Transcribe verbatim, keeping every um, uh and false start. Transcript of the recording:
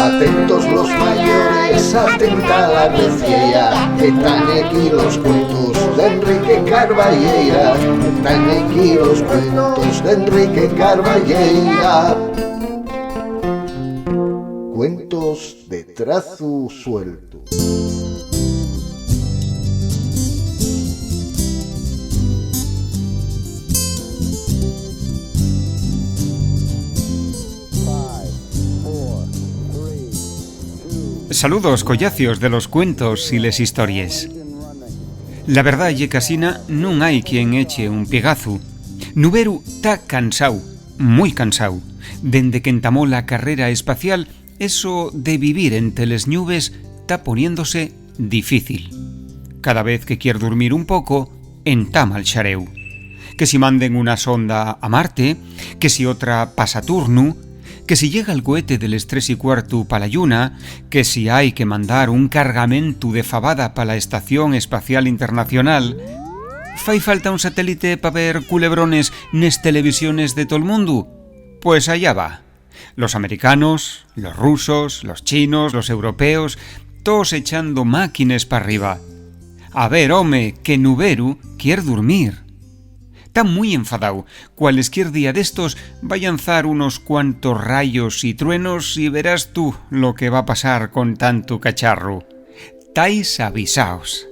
Atentos los mayores, atenta la reciera, que tán aquí los cuentos d'Enrique Carballeira, que tán aquí los cuentos d'Enrique Carballeira. Cuentos de trazu sueltu. Saludos, collacios de los cuentos y les histories. La verdá ye qu'asina nun hai quien eche un piegazu. Nuberu ta cansao, mui cansao. Dende qu'entamó la carrera espacial, eso de vivir ente les ñubes ta poniéndose difícil. Cada vez que quier durmir un poco, entama'l xareu. Que si manden una sonda a Marte, que si otra pa Saturnu, que si llega'l cohete de les tres y cuartu pa la Lluna, que si hai que mandar un cargamentu de fabada pa la Estación Espacial Internacional. ¿Fai falta un satélite pa ver culebrones nes televisiones de tol mundu? Pues allá va. Los americanos, los rusos, los chinos, los europeos, toos echando máquines p'arriba. A ver, home, que Nuberu quier durmir. Ta mui enfadáu. Cualesquier día d'estos va llanzar unos cuantos rayos y truenos y verás tú lo que va pasar con tantu cacharru. Tais avisaos.